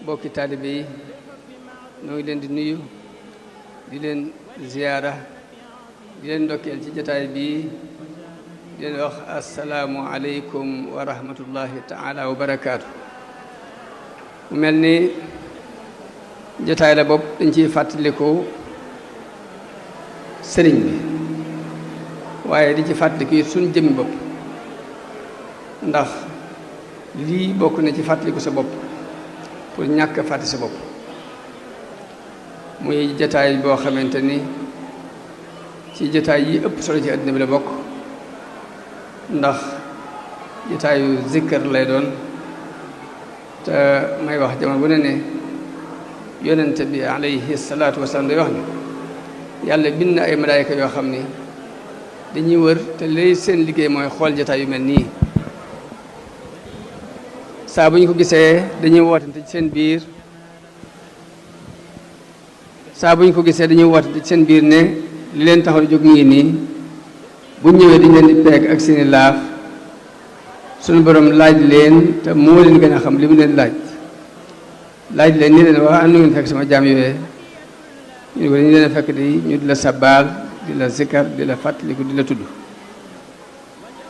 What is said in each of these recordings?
bokki taalibe yi noo ngi leen di nuyu di leen ziyaara di leen ndokkeel ci jataay bii di leen wax assalaamu aleykum wa rahmatullahi taala wa barakaatu. mu mel ni jataay la bopp dañ ciy fàttaliku sëriñ bi waaye di ci fàttaliku it suñ jëmmi bopp ndax lii bokk na ci fàttaliku sa bopp pour ñàkk fàtte sa bopp. muy jataay boo xamante ni ci jataay yi ëpp solo ci àddina bi la bokk ndax jataayu zikkar lay doon te may wax jamono bu ne yonente bi alayhi salaatu wasalaam day wax ne yàlla bind na ay malaayika yoo xam ni dañuy wër te lay seen liggéey mooy xool jataay yu mel nii saa bu ñu ko gisee dañuy wootante ci seen biir saa bu ñu ko gisee dañuy wootante ci seen biir ne li leen taxaw jóg mu ngi nii bu ñëwee dañ leen di peeg ak seeni laaf suñu borom laaj leen te moo leen gën a xam li mu leen laaj leen ni leen wax nu ngeen fekk sama jaam yooyee ñu ne ko dañu leen fekk di ñu di la sabbaal di la zikkar di la fàttaliku di la tudd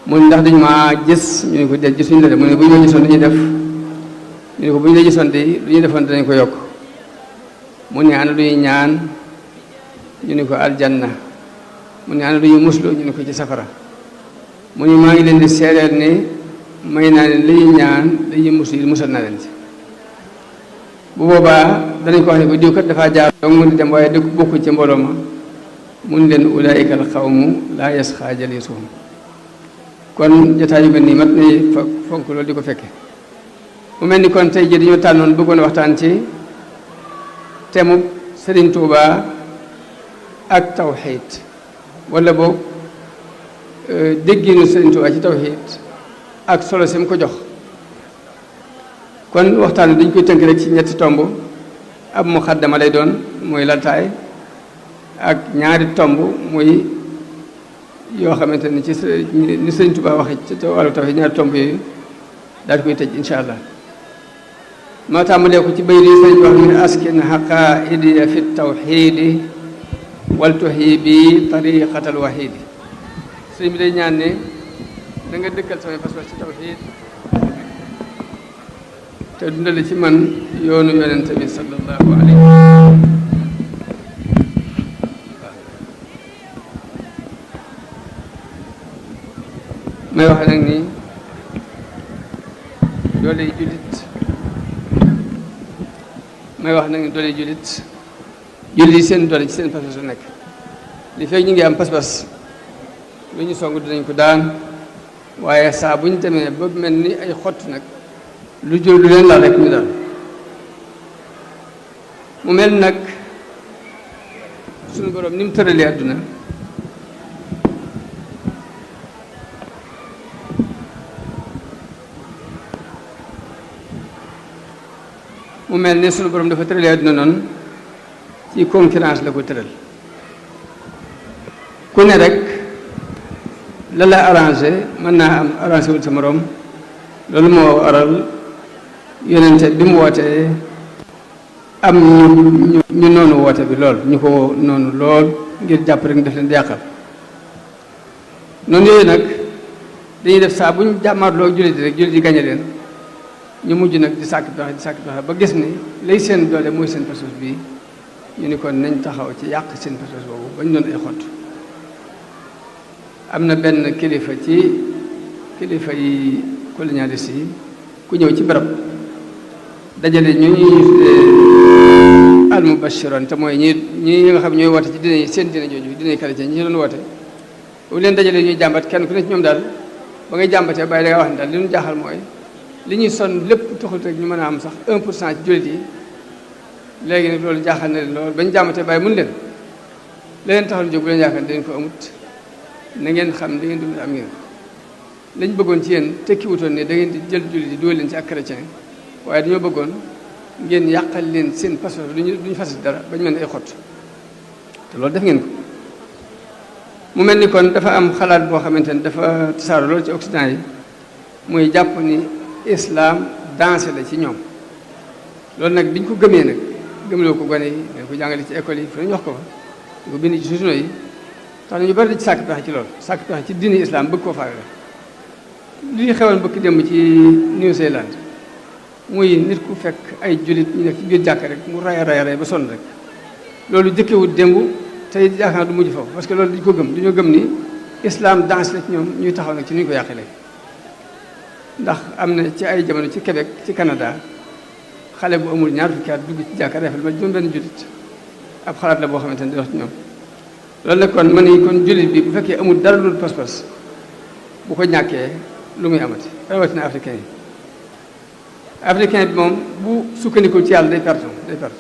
mu ne ndax dañu maa gis ñu ne ko de gisuñu la de mu ne bu ñu la gisoon dañuy def ñu ne ko bu ñu la gisoon de lu ñu defoon danañ ko yokk mu ne ana luy ñaan ñu ne ko aljanna mu ne ana luy muslu ñu ne ko ci safara mu ne maa ngi leen di seedeel ne may naa leen li ñuy ñaan li ñuy muslu yi musal naa leen ci bu boobaa danañ ko wax ne ko diw kat dafaa jaar dong mu di dem waaye dëkk bokku ci mbooloo ma mun leen ulaayika al xawmu laa yasxaa jalisuhum kon jotaay yu mel nii mat ni fonk loolu di ko fekke mu mel ni kon tey jii dañoo tànnoon bëggoon waxtaan ci temu Sëriñ Tuubaa ak tawxiid wala boog dégginu Sëriñ Tuubaa ci tawxiid ak solo si mu ko jox kon waxtaan dañ koy tënk rek ci ñetti tomb ab muxaddama lay doon mooy laltaay ak ñaari tomb muy yoo xamante ni ci ni Sëriñ Tuubaa waxe ci wàllu tawxiid ñaari tomb yooyu daal di koy tëj insha allah moo tàmbalee ko ci bayt yi sëriñ wax min askin haqaidiya fi tawxiidi wal tuhyi bi tariqatal waxiidi sëriñ bi day ñaan ne da nga dëkkal samay pas-pas ci tawxiid te dundale ci man yoonu yonente bi sallallahu alayhi wa sallam may wax nag ni doole jullit may wax nag ni doole jullit yi seen doole ci seen pas-pas nekk li fekk ñu ngi am pas-pas lu ñu song dinañ ko daan waaye saa bu ñu demee ba mel ni ay xott nag lu jël lu leen laal rek ñu daal mu mel nag suñu borom ni mu tëralee àdduna mu mel ni suñu borom dafa tëralee àdduna noonu ci concurrence la ko tëral ku ne rek la la arrangé mën naa am arrangé wul sa morom loolu moo waral yonente bi mu wootee am ñu noonu woote bi lool ñu ko noonu lool ngir jàpp rek def leen di yàqal noonu yooyu nag dañuy def saa bu ñu jàmmaarloo jullit rek jullit yi gañe leen ñu mujj nag di sàkk pexe ba gis ni lay seen doole mooy seen pas-pas bii ñu ni kon nañ taxaw ci yàq seen pas-pas boobu bañ doon ay xott am na benn kilifa ci kilifa yi colonialiste yi ku ñëw ci barab dajale ñu almubashiroon te mooy ñi nga xam ñooy woote ci dina seen dina jooju dina chrétien ñi doon woote bu leen dajale ñuy jàmbat kenn ku ne ci ñoom daal ba ngay jàmbatee bàyyi da nga wax ne daal li ñu jaaxal mooy li ñuy sonn lépp taxul rek ñu mën a am sax 1% ci jullit yi léegi nag loolu jaaxal na leen loolu bañ jàmbatee bàyyi mun leen leen taxal jóg bu leen yaakaar dañ ko amut na ngeen xam da ngeen dund am ngeen lañ bëggoon ci yéen tekki wutoon ne da ngeen di jël jullit yi dugal leen ci ak chrétien waaye dañoo bëggoon ngeen yàqal leen seen passeport duñu fas dara bañ mel ne ay xott te loolu def ngeen ko mu mel ni kon dafa am xalaat boo xamante ne dafa tasaaroo loolu ci Occident yi muy jàpp ni islam dansé la ci ñoom loolu nag biñ ko gëmee nag gëmloo ko gone yi dañ ko jàngale ci école yi fu ñu wax ko fa di ko bind ci journaux yi tax na ñu bari di ci sàkk pexe ci loolu sàkk pexe ci diine islam bëgg koo faagale li xewoon bëgg dem ci New Zealand muy nit ku fekk ay jullit ñu nekk ci biir jàkk rek mu ray ba sonn rek loolu jëkkewut démb tey yaakaar du mujj foofu parce que loolu dañu ko gëm dañoo gëm ni islam danse la ci ñoom ñuy taxaw nag ci ni ñu ko yàqale ndax am na ci ay jamono ci Québec ci Canada xale bu amul ñaar fukki at dugg ci jàkka refel ma juróom benn jullit ab xalaat la boo xamante ne di wax ci ñoom loolu nag kon man ni kon jullit bi bu fekkee amul dara lu pas-pas bu ko ñàkkee lu muy amati rawatina africain bi moom bu sukkandikul ci yàlla day perte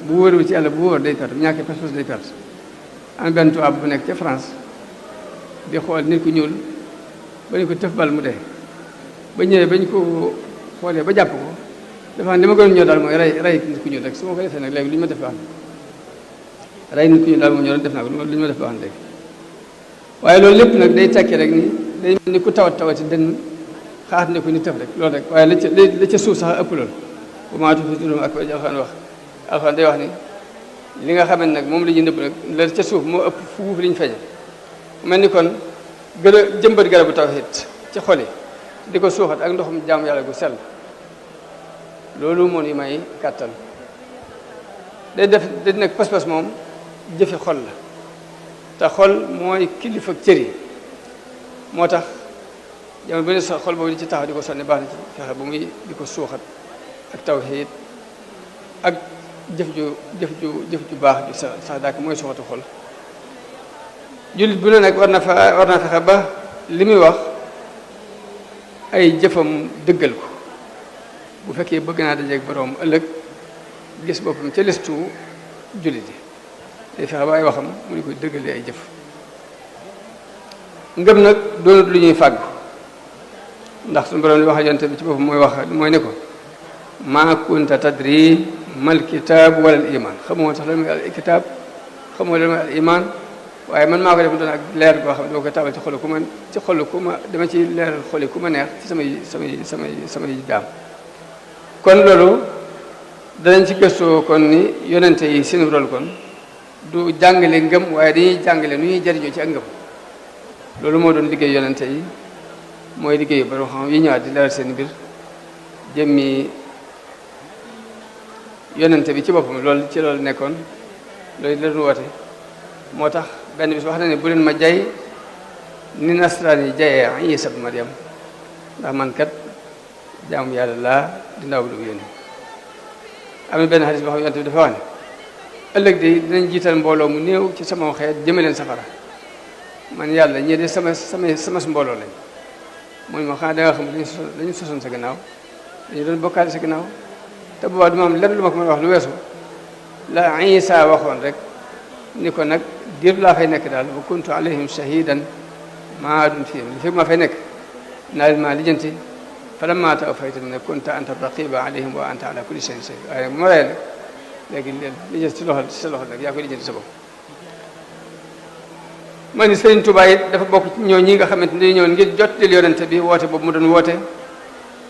bu wóorul ci yàlla bu wóor day perte bu ñàkkee pas-pas day perte am benn tubaab bu nekk ca France di xool nit ku ñuul ba ñu ko tëf bal mu dee ba ñëwee ba ñu ko xoolee ba jàpp ko dafa li ma gën a ñëw daal mooy rey nit ku ñuul rek su ma ko defee nag léegi lu ñu ma def baax na rey nit ku ñuul daal moo ñëw def naa ko lu ñu ma def baax na léegi waaye loolu lépp nag day tekki rek ni day mel ni ku tawati dënn xaat ne ko ni tëf rek loolu rek waaye la ca suuf sax ëpp loolu bu maa tuuti turam ak alxuraan wax alxuraan day wax ni li nga xamante nag moom la ñuy nëbb nag la ca suuf moo ëpp fuuf li ñu feeñe mel ni kon jëmbat garabu tawhid ci xol yi di ko suuxat ak ndoxum jaamu yàlla gu sell loolu moo ni may kàttan day nekk pas-pas moom jëfe xol la te xol mooy kilifa cër yi moo tax jamono bu ne sa xol boobu di ci taxaw di ko sonni baax na ci fexe bu muy di ko suuxat ak tawhid ak jëf ju baax ju sax daak mooy suuxatu xol jullit bu ne nag war na fexe ba li muy wax ay jëfam dëggal ko bu fekkee bëgg naa dajeeg boroom ëllëg gis boppam ca listu jullit yi day fexe ba ay waxam mu di koy dëggalee ay jëf ngëm nag doonut lu ñuy fàgg ndax suñu borom li wax yonent bi ci boppam mooy ne ko maa kunta tadri mal kitaab wala al iman xamoo sax lan mooy al kitaab xamoo lan mooy al iman waaye man maa ko def doon ak leer goo xam ne dama koy taabal ci xolu ku ma dama ci leeral xoli ku ma neex ci samay jaam kon loolu danañ ci gëstoo kon ni yonente yi seen rôle kon du jàngale ngëm waaye dañuy jàngale nu ñuy jariñoo ci ak ngëm loolu moo doon liggéey yonente yi mooy liggéeyu borom xam yi ñëwaat di leeral seen mbir jëmmi yonente bi ci boppam loolu nekkoon loolu la doon woote moo tax benn bis wax na ne bu leen ma jay ni nasaraan yi jayee Iisa ibn Maryam ndax man kat jaamu yàlla laa di ndaw du yónni am na benn xadis boo xam yonent bi dafa wax ne ëllëg de dinañ jiital mbooloo mu néew ci sama xeet jëme leen safara man yàlla ñii de sama mbooloo lañ mooy ma xanaa da nga xam dañu sosoon sa gannaaw dañu doon bokkaale sa gannaaw te boobaa du ma am lenn lu ma ko mën a wax lu weesu la Iisa waxoon rek ni ko nag diir laa fay nekk daal wa kuntu alayhim shahidan maa dum fihim li fekk maa fay nekk naa leen maa lijjanti falammaa tawaffaytanii kunta anta raqiba alayhim wa anta ala kulli shay'in shahid waaye bu ma rey nag léegi lijjanti ci sa loxo nag yaa koy lijjanti sa bopp man ni Sëriñ Tuubaa it dafa bokk ci ñoo ñi nga xamante ni ñëwoon ngir jottali yonente bi woote boobu mu doon woote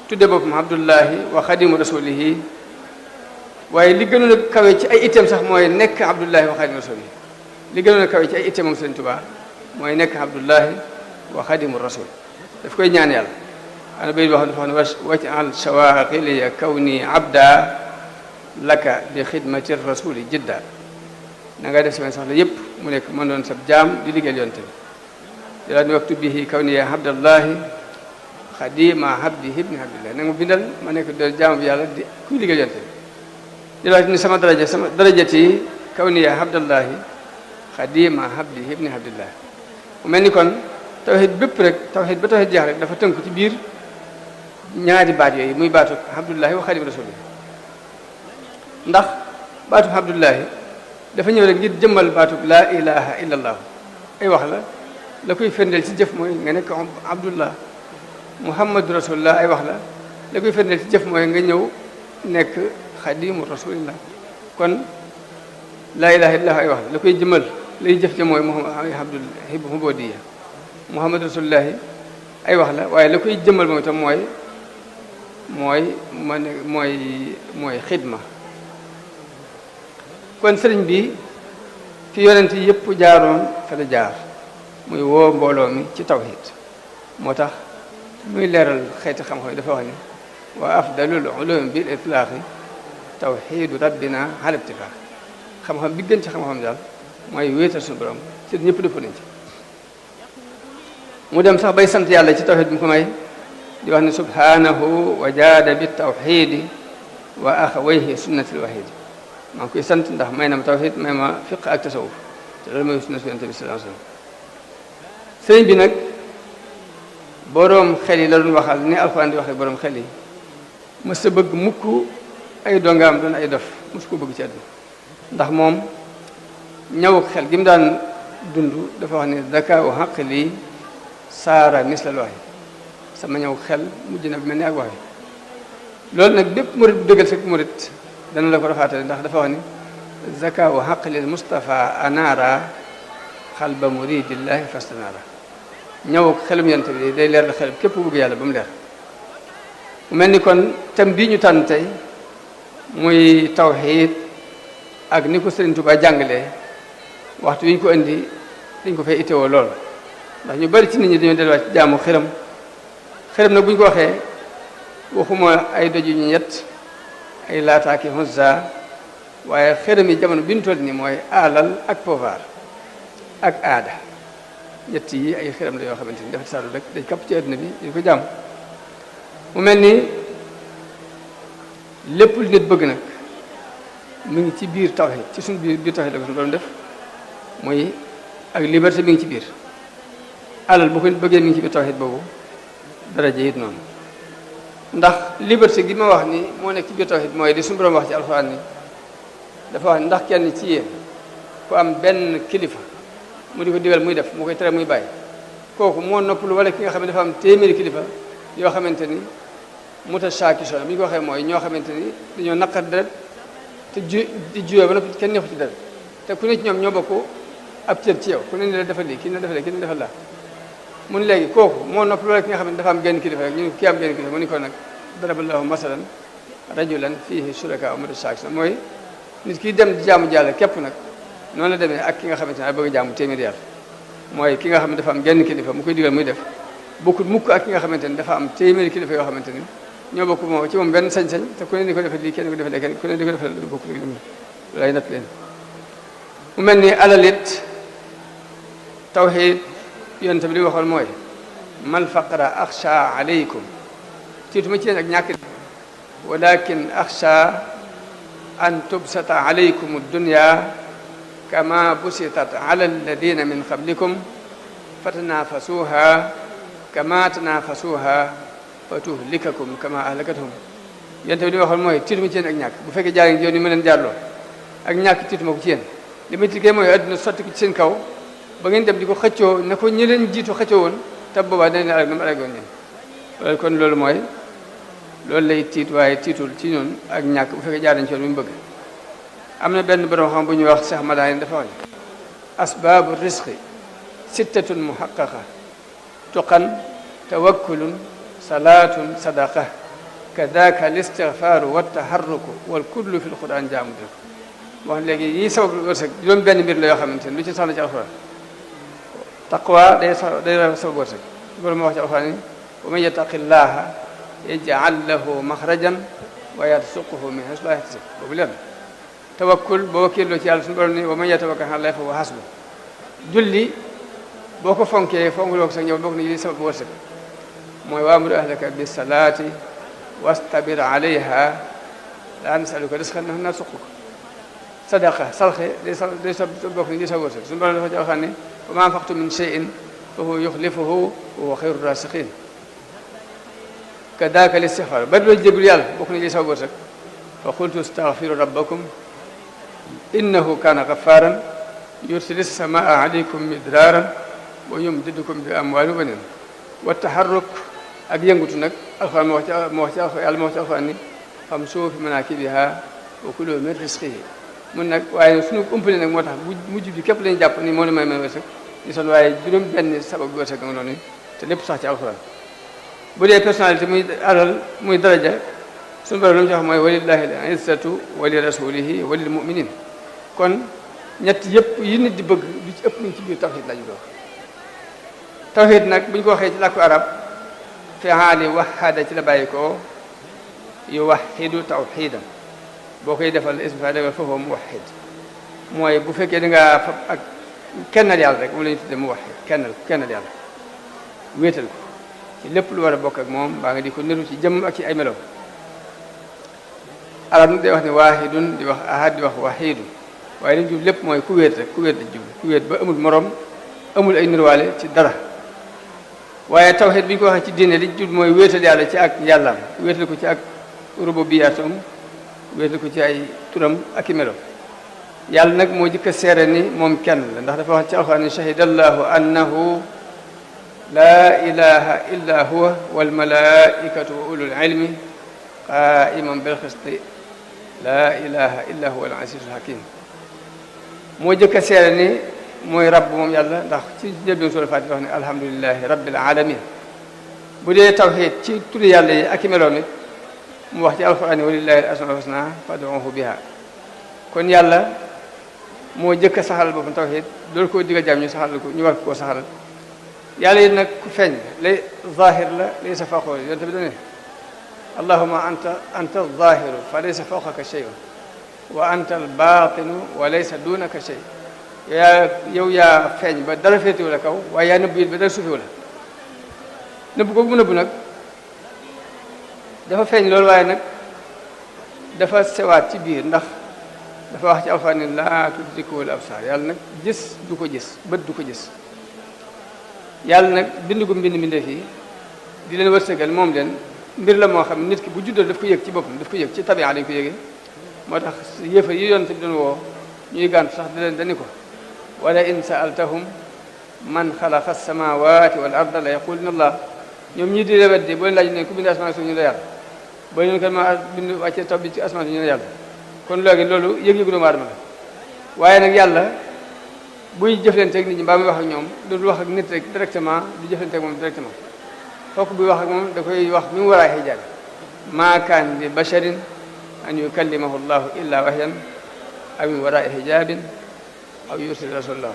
tudde boppam Abdullahi wa xadimu rasulihi waaye li gënoon a kawe ci ay itteem sax mooy nekk Abdullahi wa xadimu rasulihi li gënoon a kawe ci ay itteem moom Sëriñ Tuubaa mooy nekk Abdullahi wa xadimu rasul daf koy ñaan yàlla ana bay wax dafa wax ne waj'al shawaaqiliya kawni abda laka bi xidmati rasuli jidda na nga def sama soxla yëpp mu nekk mën doon sab jaam di liggéeyal yonte bi yàlla ni waktu bihi kawni abdallahi xadima habdi ibni abdillah na nga ma bindal ma nekk doon jaam bi yàlla di kuy liggéeyal yonte bi yàlla ni sama darajati kawni abdallahi xadima habdi ibni abdillah mu mel ni kon tawhid bépp rek tawhid ba tawhid jeex rek dafa tënku ci biir ñaari baat yooyu muy baatu abdullahi wa xadim rasuli ndax baatu abdullahi dafa ñëw rek ngir jëmmal baatu laa ilaha illa allah ay wax la koy firndeel ci jëf mooy nga nekk abdullah muhammadu rasulullah ay wax la koy firndeel ci jëf mooy nga ñëw nekk xadimu rasulillah kon laa ilaha illa allah ay wax la koy jëmmal lay jëf ca mooy abdul hubudiyya muhammad rasulullahi ay wax la waaye la koy jëmmal moom itam mooy xidma kon sëriñ bi fi yonent yëpp jaaroon fa la jaar muy woo mbooloo mi ci tawhid moo tax muy leeral xeeti xam-xam yi dafa wax ni wa afdalul ulum bil itlaaqi tawhidu rabbina ala ittifaq xam-xam bi gën ci xam-xam daal mooy wéetal suñu borom ci ñëpp dëpp nañ ci mu dem sax bay sant yàlla ci tawhid bi mu ko may di wax ne subhanahu wa jaada bi tawhidi wa axawayhi sunnatil wahidi maa ngi koy sant ndax may na ma tawhid may ma fiq ak tasawuf te loolu mooy sunnatu yonent bi sallallahu alayhi wasallam sëriñ bi nag boroom xel yi la doon waxal ni alxuraan di waxee boroom xel yi mës sa bëgg mukk ay dongaam doon ay dof mës ko bëgg ci àdduna ndax moom ñaw xel gi mu daan dund dafa wax ne zakaawu aqli saara mislal wahyi sama ñëw xel mujj na mel ni ak wax yi loolu nag bépp murit bu dëggal sa murit dana la ko rafaatale ndax dafa wax ni zakaawu aqlil Mustafa anaara xalba muridillahi fastanaara ñëw xelum yonent bi day leer la xel képp ku bëgg yàlla ba mu leer mu mel ni kon thème bii ñu tànn tey muy tawxiid ak ni ko Sëriñ Tuubaa jàngalee waxtu wi ñu ko indi dañ ko fay itteewoo lool ndax ñu bari ci nit ñi dañoo delluwaat ci jaamu xërëm xërëm nag bu ñu ko waxee waxuma ay doj yu ñu ñett ay laataaki Uzza waaye xërëm yi jamono bi ñu toll nii mooy alal ak pouvoir ak aada ñett yi ay xërëm la yoo xamante ni dafa saalu rek dañ kapp ci àdduna bi ñu ko jàmm mu mel ni lépp lu nit bëgg nag mu ngi ci biir tawhid ci suñu biir tawhid la ko suñu borom def mooy ak liberté mi ngi ci biir alal bu ko nit bëggee mi ngi ci biir tawhid boobu daraja it noonu ndax liberté gi ma wax ni moo nekk ci biir tawhid mooy di suñu borom wax ci alxuraan ni dafa wax ni ndax kenn ci yéen ku am benn kilifa mu di ko digal muy def mu koy tere muy bàyyi kooku moo noppalu wala ki nga xam ne dafa am téeméeri kilifa yoo xamante ni mutashaakishoon bi ñu ko waxee mooy ñoo xamante ni dañoo naqar deret te di juyoo ba noppi kenn neexu ci deret te ku ne ci ñoom ñoo bokk ab cër ci yow ku ne ni la defal lii kii ne defal lii kii ne defal laa mun léegi kooku moo noppalu wala ki nga xam ne dafa am genn kilifa rek ñu kii am genn kilifa mu ni ko nag daraballahu masalan rajulan fihi shuraka mutashaakishoon mooy nit ki dem di jaamu Yàlla képp nag noonu la demee ak ki nga xamante ne bëgg jaamu téeméeri yàlla mooy ki nga xam ne dafa am genn kilifa mu koy digal muy def bokkut mukk ak ki nga xamante ni dafa am téeméeri kilifa yoo xamante ni ñoo bokk moom ci moom benn sañ-sañ te ku ne di ko defee lii kenn ko defee kenn ku ne di ko defee lu bokk lay natt leen mu mel ni alal it tawhid yonent bi li waxoon mooy mal faqra axsha alaykum tiituma ci yéen ak ñàkk walakin axsha an tubsata alaykum dunya kama busitat ala alladina min qablikum fatanafasuha kama tanafasuha fatuhlikakum kama ahlakathum yéen tamit li waxoon mooy tiituma ci yéen ak ñàkk bu fekkee jaar ngi yoon yi ma leen jaarloo ak ñàkk tiituma ko ci yéen li may tiitee mooy adduna sotti ko ci seen kaw ba ngeen dem di ko xëccoo na ko ñi leen jiitu xëccoo woon te boobaa dañ leen alag na mu alagoon ñeen loolu kon loolu mooy loolu lay tiit waaye tiitul ci ñun ak ñàkk bu fekkee jaar nañ ci yoon bi mu bëgg am na benn borom xam bu ñuy wax Cheikh Madani dafa wax ne asbaabu risqi sittatun muhaqqaqa tuqan tawakkulun salaatun sadaqa kadaka listigfaaru wa taharruku wal kullu fi lquran jaamudrik wax léegi yi sabab wërsëg juróom benn mbir la yoo xamante ne lu ci sax na ci alxuraan taqwa day sabab wërsëg borom wax ci alxuraan ni wa man yattaqi llaha yaj'al lahu maxrajan wa yarzuqhu min haysu laa yahtasib boobu leen tawakkul boo wakkiloo ci yàlla suñu borom ni wa man yatawakkal ala llaahi fa huwa hasbuh julli boo ko fonkee fonkuloo ko sax ñëw bokk na li sabab wërsëg mooy waamur ahlaka bis salaati wastabir alayha laa nasaluka rizqan nahnu narzuquka sadaqa salxe day sa bokk ni li sa wërsëg suñu borom dafa ci waxaan ne wa maa anfaqtum min shay'in fa huwa yukhlifuhu wa huwa khayru raasiqiin kadaka listixfaar bari loo jégul yàlla bokk na li sa wërsëg fa qultu astaghfiru rabbakum innahu kaana gaffaaran yursili samaa alaykum midraaran wa yumdidukum bi amwaalin wa baniin wa taharruk ak yëngutu nag alxuraan moo wax ci yàlla moo wax ci alxuraan ni famshuu fi manaakibihaa wa kuluu min rizqihi mun nag waaye suñu umpale nag moo tax mujj bi képp lañu jàpp ni moo la may wërsëg ñu son waaye juróom benn sabab bi wërsëg nga noonu te lépp sax ci alxuraan bu dee personnalité muy alal muy daraja suñu borom lu mu ci wax mooy walillahi al izzatu wa li rasulihi wa lil muminin kon ñett yëpp yi nit di bëgg lu ci ëpp ñu ci biir tawhid lañu doon tawhid nag bu ñu ko waxee ci làkku arab fi'aali wahada ci la bàyyi ko yuwahidu tawhidan boo koy defal ismu fa defal foofu muwahhid mooy bu fekkee da ngaa fab ak kennal yàlla rek moom la ñu tuddee muwahhid kennal yàlla wéetal ko ci lépp lu war a bokk ak moom baa nga di ko niru ci jëmm ak ci ay melo arab nag day wax ne waahidun di wax ahad di wax wahidu waaye dañ jub lépp mooy ku wéet rek ku wéet lañ jub ku wéet ba amul morom amul ay nirwaale ci dara waaye tawhid bi ñu ko waxee ci diine li jub mooy wéetal yàlla ci ak yàllaam wéetal ko ci ak rububiyaatam wéetal ko ci ay turam ak i melo yàlla nag moo jëkk a seere ni moom kenn la ndax dafa wax ci alxuraan ni shahidallahu annahu laa ilaha illa huwa wal malaikatu wa ulul ilmi qaiman bil qisti laa ilaha illa huwa al azizul hakim moo jëkk a seere ni mooy rabb moom yàlla ndax ci njëlbéen sura Faatiha wax ne alhamdulilahi rabbil alamin bu dee tawhid ci turi yàlla yi ak i meloom it mu wax ci alxuraan walillahi al asmaul husna fad'uhu biha kon yàlla moo jëkk a saxal boppam tawhid loolu koo digal jaam ñu saxal ko ñu war koo saxal yàlla it nag ku feeñ lay zahir la laysa fawqahu yonte bi dane allahuma anta zahiru fa laysa fawqaka shay'un wa anta al batinu wa laysa dunaka shay yow yaa feeñ ba dara féetewu la kaw waaye yaa nëbbu it ba dara suufewu la nëbbu googu mu nëbbu nag dafa feeñ loolu waaye nag dafa sewaat ci biir ndax dafa wax ci alxuraan ne laa tudrikuhul absaar yàlla nag gis du ko gis bët du ko gis yàlla nag bind gu mbind mbindeef yi di leen wërsëgal moom leen mbir la moo xam nit ki bu juddoo daf ko yëg ci boppam daf ko yëg ci tabi'a lañ ko yëgee moo tax yéefar yi yoon te bi doon woo ñuy gàntu sax di leen dani ko wala in sa'altahum man xalaqa as-samawati wal arda la yaquluna allah ñoom ñii di weddi boo leen laaj ne ku bind asamaan suuf ñu la yàlla boo leen kan ma bind wàccee taw bi ci asamaan ñu la yàlla kon léegi loolu yëg-yëgu doomu aadama la waaye nag yàlla buy jëflanteeg nit ñi mbaa muy wax ak ñoom du wax ak nit rek directement du jëflanteeg moom directement fokk buy wax ak moom da koy wax mi mu war a xijaab maa kaan li basharin an yukallimahu llahu illa wahyan aw min warai hijabin aw yursil rasulullah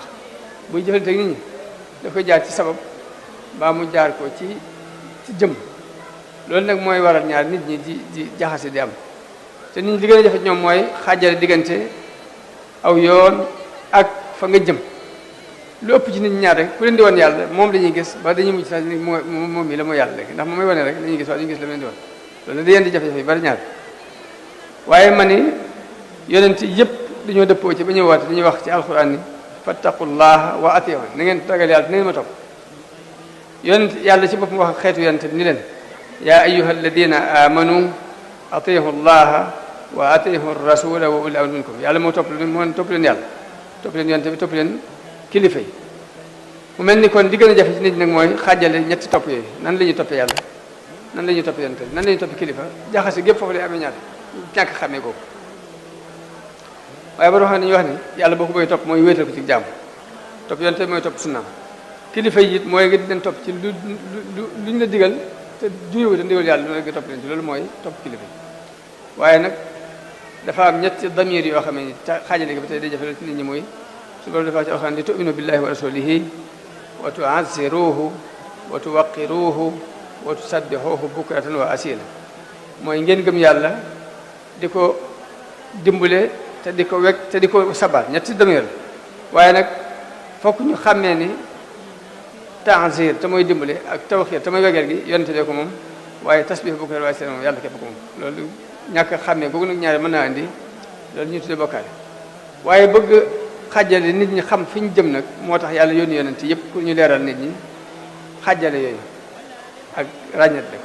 buy jëflanteeg nit ñi da koy jaar ci sabab mbaa mu jaar ko ci jëm loolu nag mooy waral ñaar nit ñi di jaxase di am te nit ñi li gën a jafe ñoom mooy xaajale diggante aw yoon ak fa nga jëm lu ëpp ci nit ñi ñaar rek ku leen di wan yàlla moom dañuy gis ba dañuy mujj sax moom mi la mooy yàlla rek ndax moom may wane rek dañuy gis waaye dañuy gis la leen di wan loolu da yeen di jafe-jafe yu bari ñaar waaye ma ni yonent yëpp dañoo dëppoo ci ba ñuy woote dañuy wax ci alxuraan ni fattaqullaha wa atii'uun na ngeen ragal yàlla na ngeen ma topp yonent yàlla ci boppam wax ak xeetu yonent bi ni leen yaa ayyuha alladina amanu atii'u llaha wa atii'u rasula wa ulil amri minkum yàlla moo topp leen yàlla topp leen yonent bi topp leen kilifa yi mu mel ni kon li gën a jafe ci nit ñi nag mooy xaajale ñetti topp yooyu nan la ñuy toppee yàlla nan la ñuy toppee yonent bi nan la ñuy toppee kilifa jaxase gépp foofu lay amee ñaar ñàkk xamee googu waaye ba xam ne dañuy wax ni yàlla boo ko bëggee topp mooy wéetal ko ci jàmm topp yonent bi mooy topp sunnaam kilifa yi it mooy nga di leen topp ci luñ la digal te juyoo te ndigal yàlla loolu nga topp leen ci loolu mooy topp kilifa yi waaye nag dafa am ñetti damir yoo xam ne xaajale gi ba tey day jafe ci nit ñi mooy su borom dafa ci alxuraan di tu'minu billahi wa rasulihi wa tu'azziruhu wa tuwaqqiruhu wa tusabbihuhu bukratan wa asila mooy ngeen gëm yàlla di ko dimbale te di ko wekk te di ko sabal ñetti damir waaye nag fokk ñu xàmmee ni ta'zir te mooy dimbale ak tawxiir te mooy wegeel gi yonente bee ko moom waaye tasbih bukratan wa asila moom yàlla képp ko moom loolu ñàkk xàmmee googu nag ñaari mën naa andi loolu ñu tuddee bokkaale waaye bëgg xàjjale nit ñi xam fi ñu jëm nag moo tax yàlla yónni yonent yëpp pour ñu leeral nit ñi xàjjale yooyu ak ràññat rek